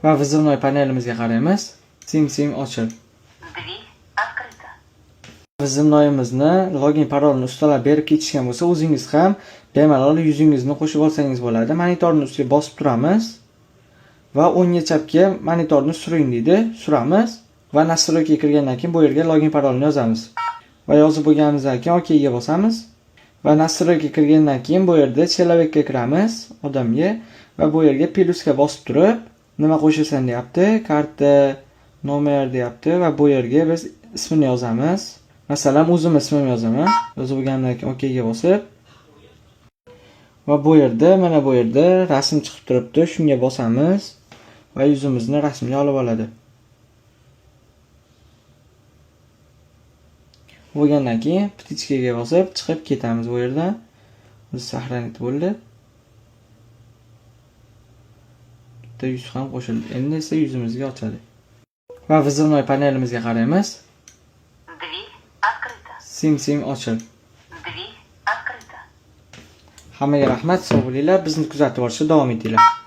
Va вызывной panelimizga qaraymiz. Sim ochil. Дверь открыта. Вызывной imizni login parolini ustalar berib ketishgan bo'lsa, o'zingiz ham bemalol yuzingizni qo'shib olsangiz bo'ladi. Monitorni ustiga bosib turamiz va o'ngga chapga monitorni suring deydi. Suramiz va настройка ga kirgandan keyin bu yerga login parolni yozamiz. Va yozib bo'lganimizdan keyin OK ga bosamiz. Va настройка ga kirgandan keyin bu yerda человек ga kiramiz, odamga, va bu yerga plyusga bosib turib, nima qo'shasan deyapti, karta nomer deyapti va bu yerga biz ismini yozamiz. Masalan, o'zim ismimni yozaman. Yozib bo'lgandan keyin OK ga bosib va bu yerda, mana bu yerda rasm chiqib turibdi. Shunga bosamiz va yuzimizni rasmga olib oladi. Bo'lgandan keyin птичка ga bosib chiqib ketamiz bu yerdan. Biz сохранить bo'ldi. Bitta yuz ham qo'shildi. Endi esa yuzimizga ochadi. Va вызывной panelimizga qaraymiz. Дверь открыта. Sim ochil. Дверь открыта. Hammaga rahmat, sog' bo'linglar. Bizni kuzatib borishda davom etinglar.